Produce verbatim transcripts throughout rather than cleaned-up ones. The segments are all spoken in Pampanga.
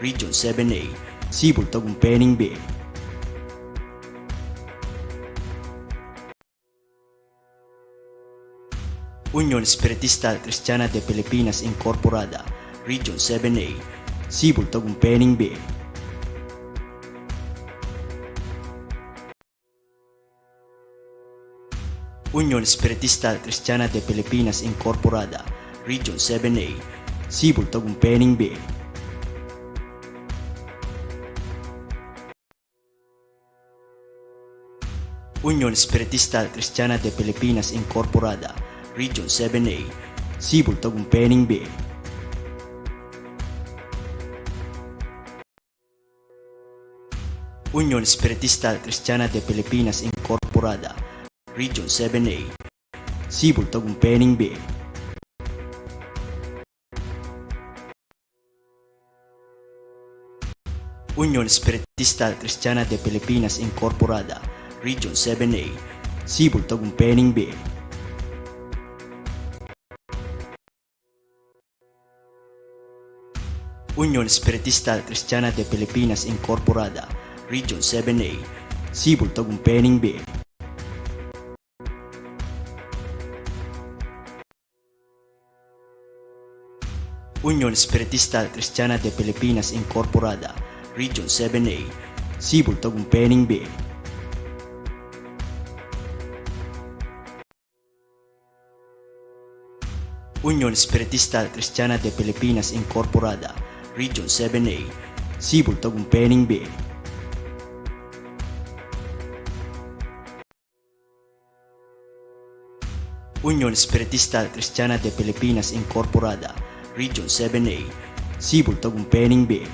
Region seven A, Cebu, Tagumpay ning Bie. Union Espiritista Cristiana de Pilipinas Incorporada, Region seven A, Cebu, Tagumpay ning Bie. Union Espiritista Cristiana de Pilipinas Incorporada, Region seven A, Cebu, Tagumpay ning Bie. Union Espiritista Cristiana de Pilipinas Incorporada, Region seven A, Cebu, Tagumpay ning Bie. Union Espiritista Cristiana de Pilipinas Incorporada, Region seven A, Cebu, Tagumpay ning Bie. Union Espiritista Cristiana de Pilipinas Incorporada, Region seven A, Cebu, Tagumpay ning Bie. Union Espiritista Cristiana de Pilipinas Incorporada, Region seven A, Cebu, Tagumpay ning Bie. Union Espiritista Cristiana de Pilipinas Incorporada, Region seven A, Cebu, Tagumpay ning Bie. Union Espiritista Cristiana de Pilipinas Incorporada, Region seven A, Cebu, Tagumpay ning Bie. Union Espiritista Cristiana de Pilipinas Incorporada, Region seven A, Cebu, Tagumpay ning Bie.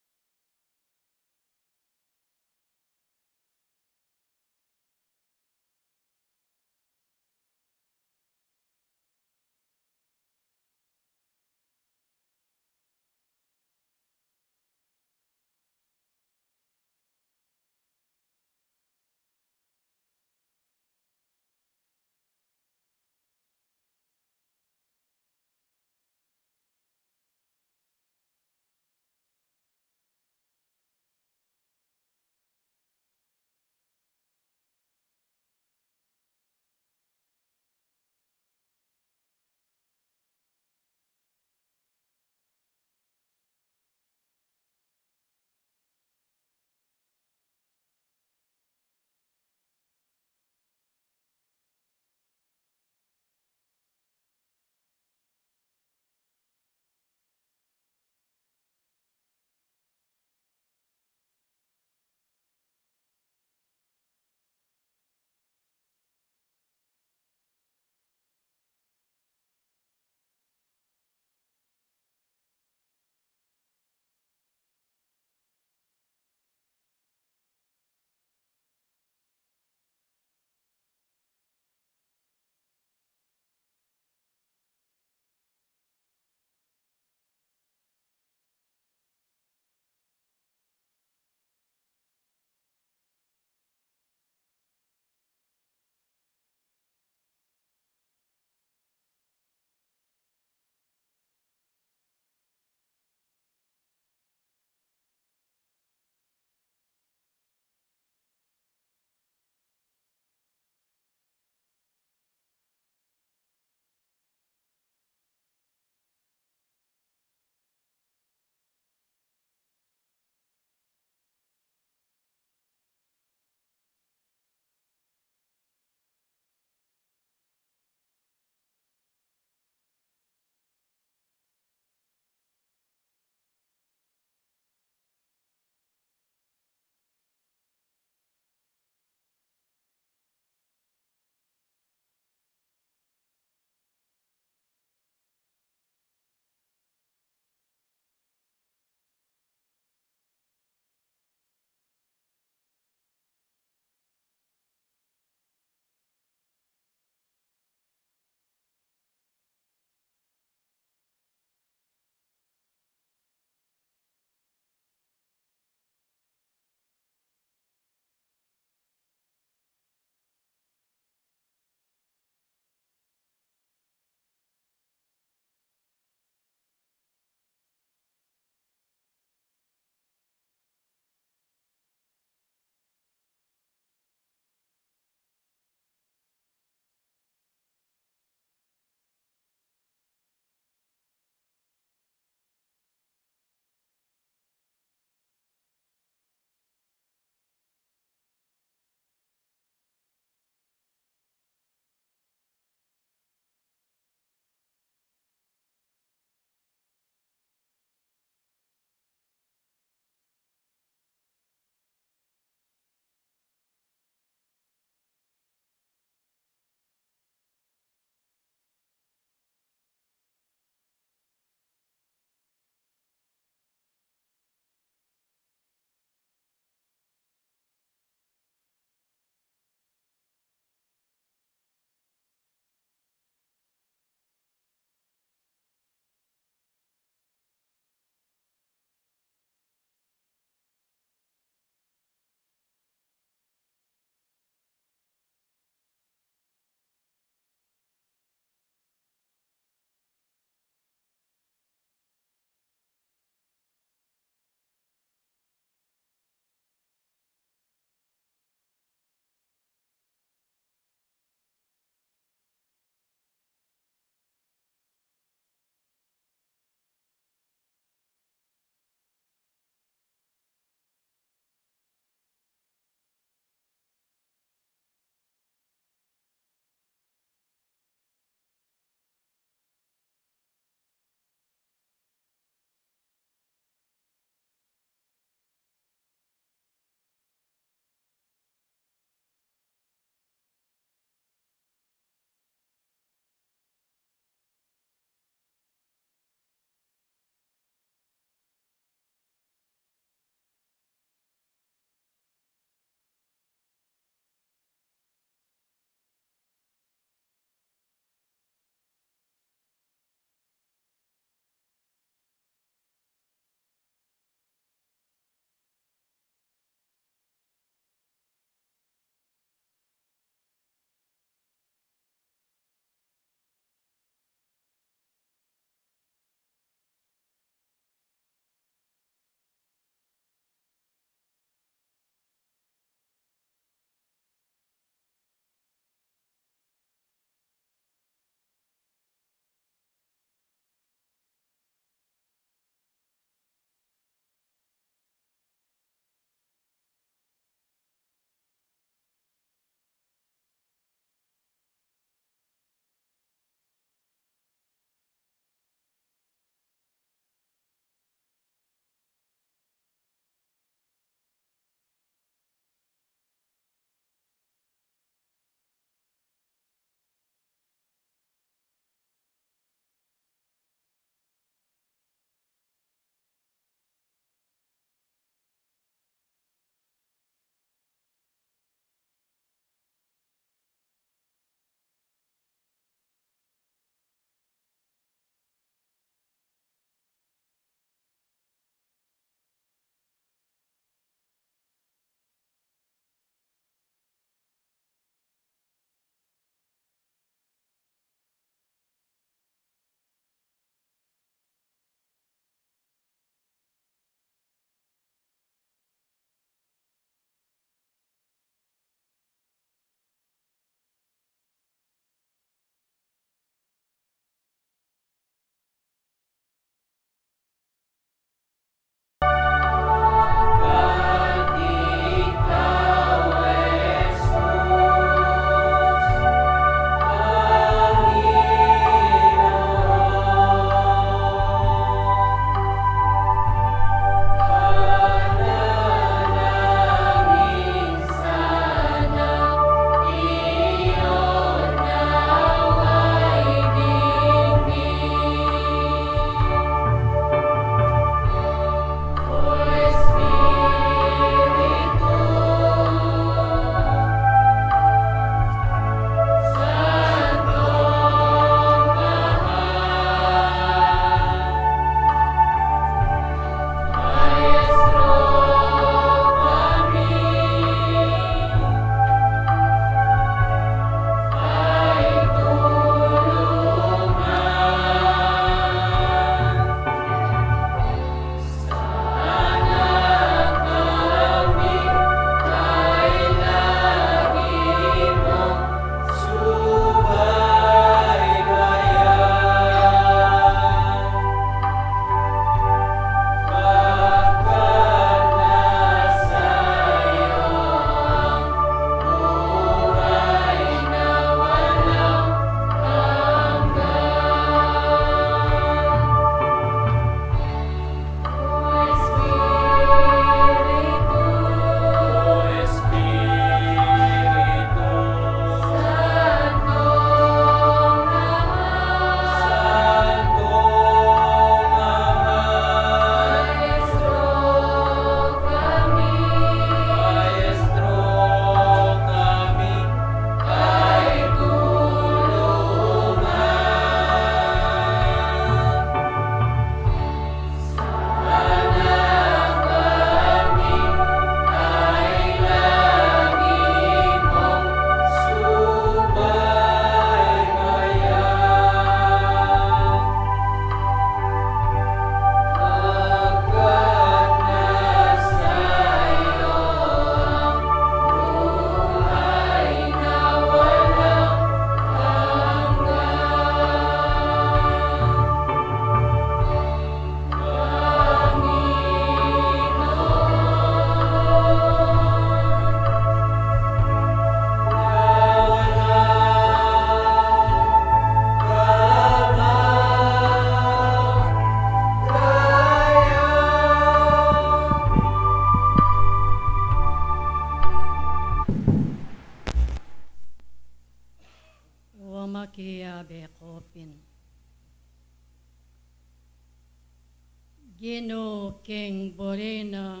Ginu, king buri na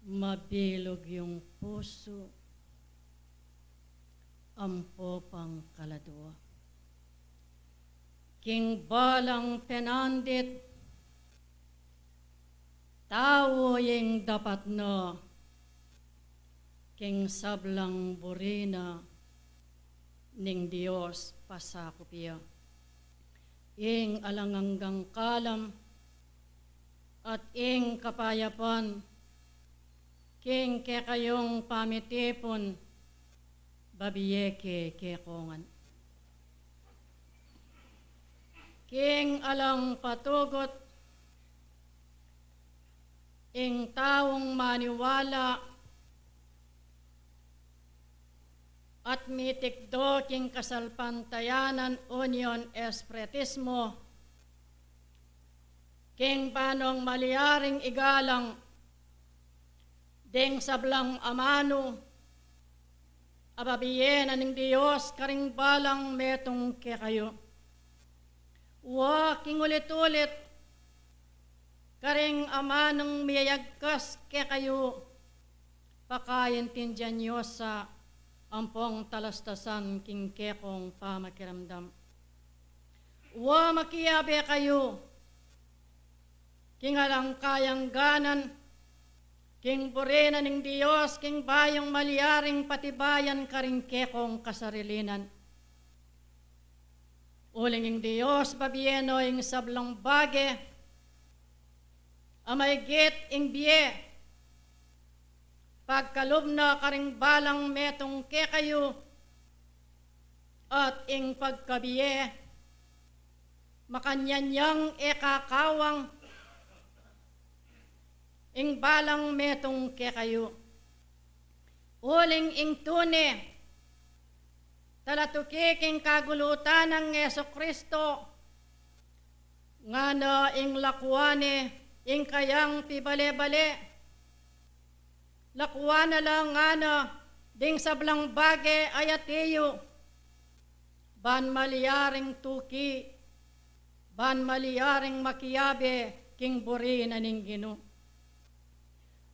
mabilug yung pusu, ampo pang kaladua. King balang penandit, tau ing dapat na, king sablang buri na ning Dios pasakup ya ing alang anggang kalam at ing kapayapan king kekayung pamitipun, babie ke kekongan. King alang patugut, ing taung maniwala at mitikdo king kasalpantayanan, union espiritismo, king banong malyaring igalang ding sablang amanu a babie na ning Dios karing balang metung kekayu. Wa, king ulit-ulit, karing amanung miyayagkas kekayu, pakaintindian yu sa ampong talastasan king kekong pamakiramdam. Wa, makiabe kayu king alang kayangganan, king buri na ning Dios, king bayung malyaring patibayan karing kekong kasarilinan. Uling ing Dios babie no ing sablang bage a maygit ing bie pagkalub na karing balang metung kekayu, at ing pagkabie makanyan yang e kakawang ing balang metung kekayu. Uling ing tune talatuki king kagulutan nang Jesucristo, ngana ing lakwan ne ing kayang pibale-bale. Lakwan na la, ngana, ding sablang bage a yati yu, ban malyaring tuki, ban malyaring makiabe king buri na ning Ginu.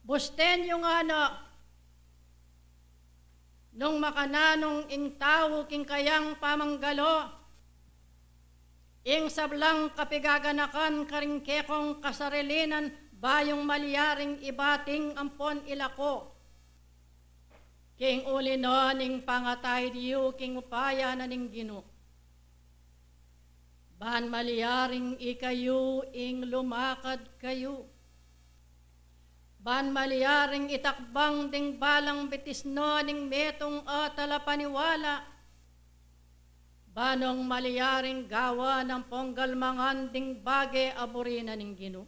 Busten yu, ngana, nung makananung ing tau king kayang pamanggalo ing sablang kapigaganakan karing kekong kasarilinan, bayung malyaring ibating ampon ilako king uli na ning pangatay diyu king upaya na ning Ginu. Ban malyaring ikayu ing lumakad kayu. Ban malyaring itakbang ding balang bitis na ning metung a talapaniwala. Ban nung malyaring gawan ampong galmangan ding bage a buri na ning Ginu.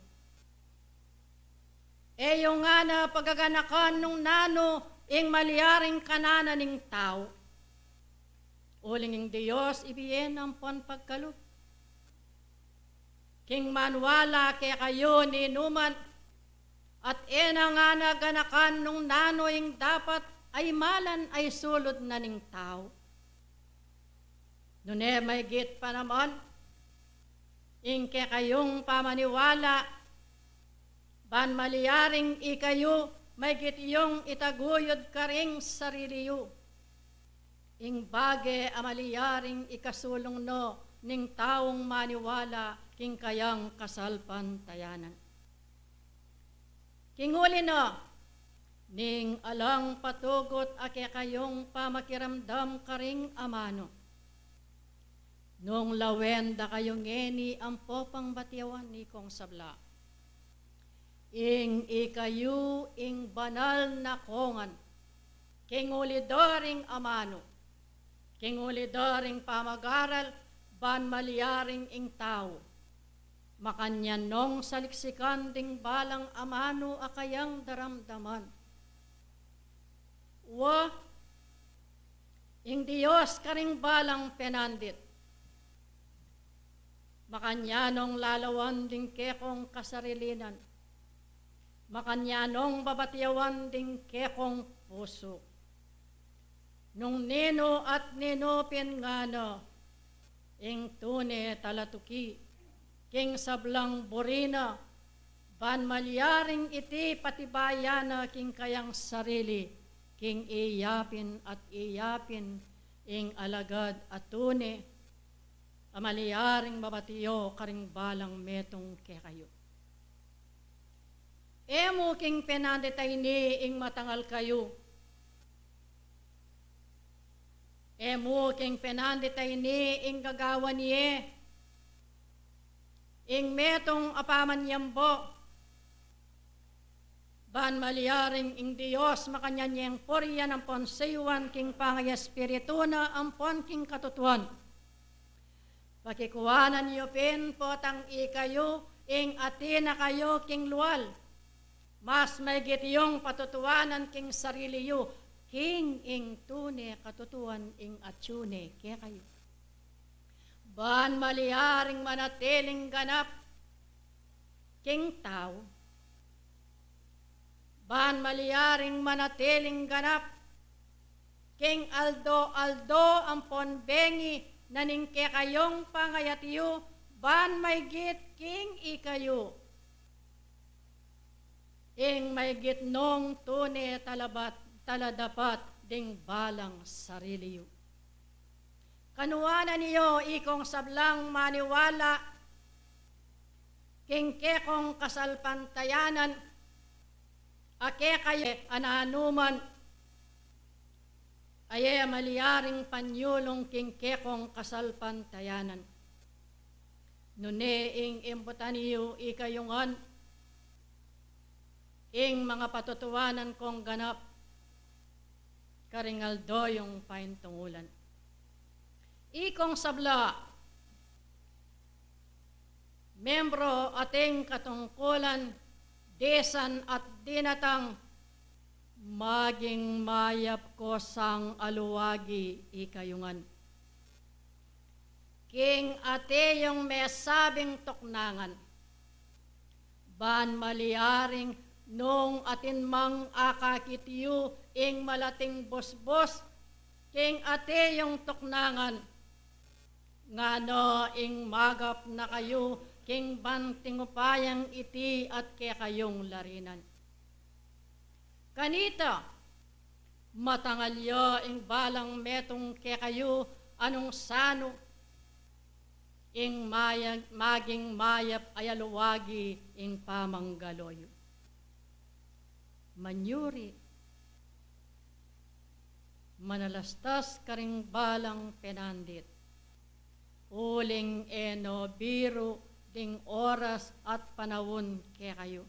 E yu ngana pagaganakan nung nanu ing malyaring kananan ning tau. Uling ing Dios ibie na ampon pagkalub king maniwala kekayu ninuman, at e na ngana ganakan nung nanu ing dapat a imalan a isulud na ning tau. Nune maygit pa naman ing kekayung pamaniwala, ban malyaring ikayu maygit yung itaguyud karing sarili yu ing bage a malyaring ikasulung no ning taung maniwala king kayang kasalpantayanan. King uli na ning alang patugut a kekayung pamakiramdam karing amanu, nung lawen da kayu ngeni ampo pang batiawan, ikong sabla, ing ikayu ing banal na kongan king uli da ring amanu, king uli da ring pamagaral, ban malyaring ing tau makanyan nong saliksikan ding balang amanu a kayang daramdaman. Wa, ing Dios karing balang penandit, makanyan nong lalawan ding kekong kasarilinan, makanyan nong babatiawan ding kekong pusu. Nung ninu at ninu pin ngana ing tune talatuki, king sablang buri na, ban malyaring iti patibayan na king kayang sarili, king iyapin at iyapin, ing alagad a tune, a malyaring mabati yu karing balang metung kekayu. E mu king penandit a ini ing matangal kayu. E mu king penandit a ini ing gagawan ye, ing metung a pamanyambu. Ban malyaring ing Dios makanyan yeng purian ampon sayuan king pangaespiritu na ampon king katutuan. Pakikuanan yu pin potang ikayu ing atin a kayu king lual. Mas maigit yung patutuanan king sarili yu, king ing tune katutuan ing atyu ne kekayu. Ban malyaring manatiling ganap king tau. Ban malyaring manatiling ganap king aldo-aldo ampon bengi na ning kekayung pangayat yu, ban maigit king ikayu ing maigit nung tune talabat, taladapat ding balang sarili yu. Kanuanan yu ikong sablang maniwala king kekong kasalpantayanan, a kekayu a nanuman a e malyaring panyulung king kekong kasalpantayanan. Nune ing imputan yu ikayu ngan ing mangapatutuanan kong ganap karing aldo yung paintungulan. Ikong sabla, membro ating katungkulan, disan at dinatang, maging mayap ko sang aluwagi ikayu ngan. King ate yung mesabing tuknangan, ban malyaring nung atin mang akakit yu ing malating busbus king ate yung tuknangan, ngana ing magap na kayu king banting upayang iti at kekayung larinan. Kanita, matangal ya ing balang metung kekayu a nung sanu ing mayag, maging mayap a aluwagi ing pamanggalo yu. Manyuri, manalastas karing balang penandit, uling e no biru ding oras at panaun kekayu.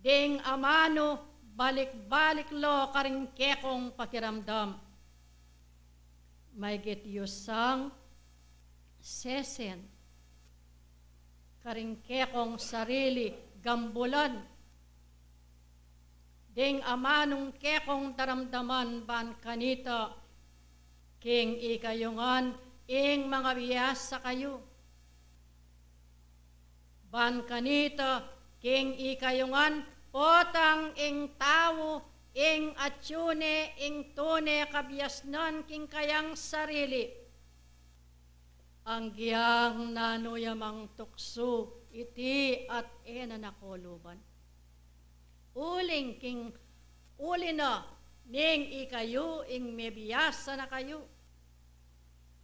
Ding amanu balik-balik lo karing kekong pakiramdam, maigit yu sang sesen karing kekong sarili gambulan. Ding amanung kekong daramdaman ban kanita king ikayu ngan ing mangabiasa kayu. Ban kanita king ikayu ngan potang ing tau ing atyu ne ing tune kabiasnan king kayang sarili. Anggiang nanu ya mang tuksu iti at e na nakuluban. Uling king uli na ning ikayu ing mebiasa na kayu.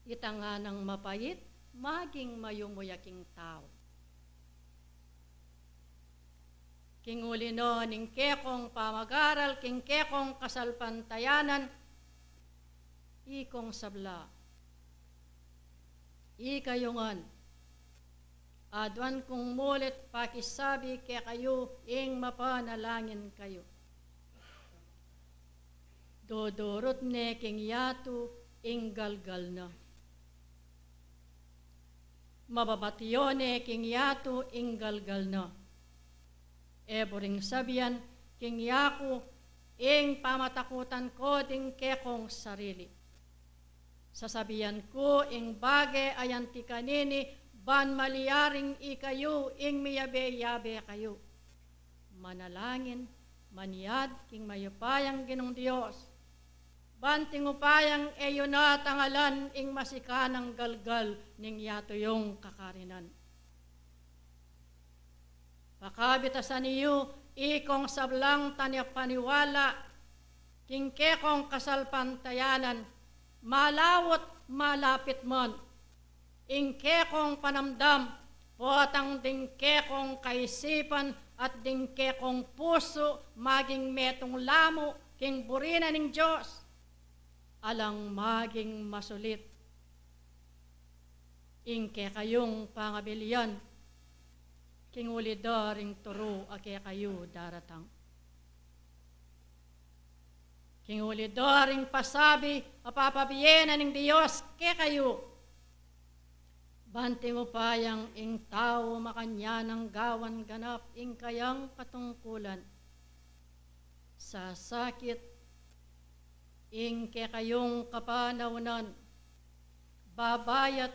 Ita nganang mapait, maging mayumu ya king tau. King uli no ning kekong pamagaral king kekong kasalpantayanan, ikong sabla, ikayu ngan, aduan kung mulit pakisabi kekayu ing mapanalangin kayu. Dudurut ne king yatu ing galgal na. Mababatio ne king yatu ing galgal na. E buring sabian king yaku ing pamatakutan ko ding kekong sarili. Sasabian ku ing bage a yan ti kanini ban malyaring ikayu ing miyabe-yabe kayu. Manalangin, manyad king mayupayang Ginung Dios, ban king upayang e yu na tangalan ing masikanang galgal ning yatu yung kakarinan. Pakabitasan yu ikong sablang tane paniwala king kekong kasalpantayanan, malaut malapit man. Ing kekong panamdam, potang ding kekong kaisipan at ding kekong pusu maging metung lamu king buri na ning Dios. Alang maging masulit ing kekayung pangabilian king uli da ring turu a kekayu daratang. King uli da ring pasabi a papabie na ning Dios kekayu. Ban tinupayang ing tau makanyan nang gawan ganap ing kayang katungkulan. Sasakit ing kekayung kapanaunan, babayat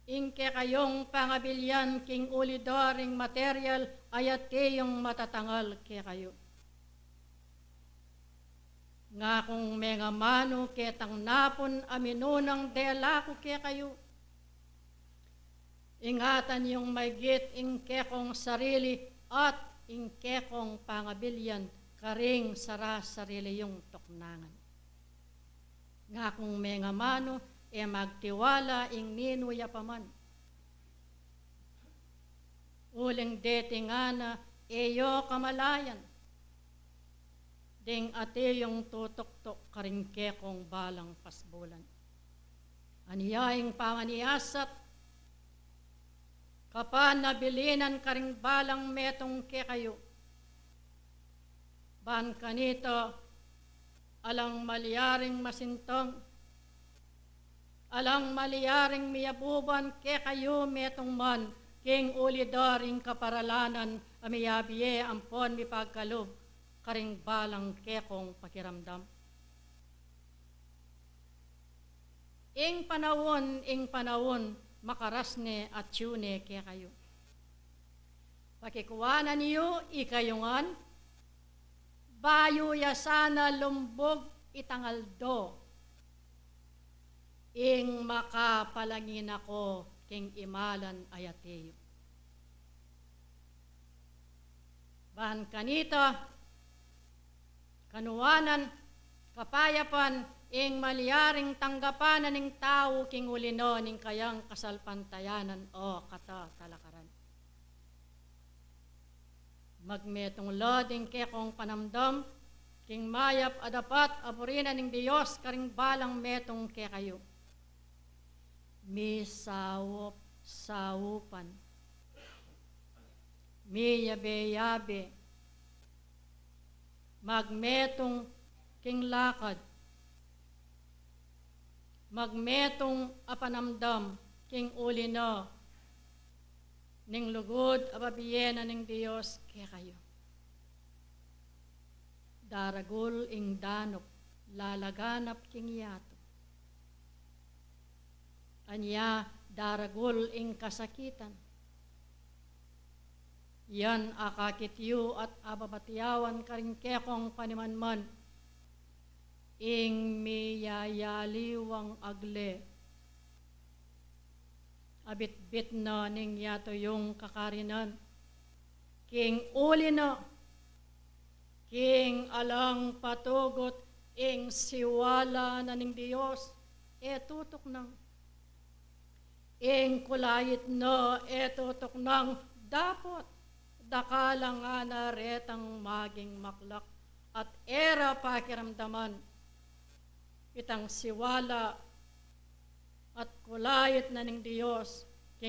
ing kekayung pangabilian king uli da ring material a atiu yang matatangal kekayu. Ngakung mengamanu ketang napun a minunang dela ku kekayu. Ingatan yung maigit ing kekong sarili at ing kekong pangabilian karing sara-sarili yung tuknangan. Ngakung mengamanu e magtiwala ing ninu ya pa man. Uling deti ngana e yo kamalayan ding atiu yung tutuktuk karing kekong balang pasbulan. Anya ing pamaniasat kapanabilinan karing balang metung kekayu. Ban kanita, alang malyaring masintang, alang malyaring miyabuban kekayu metung man king uli da ring kaparalanan a miyabie ampon mipagkalub karing balang kekong pakiramdam. Ing panaun, ing panaun, makaras ne atyu ne kekayu. Pakikuanan yu ikayu ngan, bayu ya sana lumbug itang aldo ing makapalangin aku king imalan a atiu. Ban kanita, kanuanan, kapayapan, ing malyaring tanggapan na ning tau king uli na ning kayang kasalpantayanan o katatalakaran. Magmetung la ding kekong panamdam king mayap a dapat a buri na ning Dios karing balang metung kekayu. Misaup-saupan, miyabe-yabe, magmetung king lakad, magmetung a panamdam king uli na ning lugud a babie na ning Dios kekayu. Daragul ing danup lalaganap king yatu. Anya daragul ing kasakitan. Yan akakit yu at ababatiawan karing kekong panimanman. Ing miyayaliwang agle a bitbit na ning yatu yung kakarinan. King uli na, king alang patugut ing siwala na ning Dios, e tutuknang. Ing kulait na e tutuknang dapot dakal a ngana retang maging maklak at e ra pakiramdaman itang siwala at kulait na ning Dios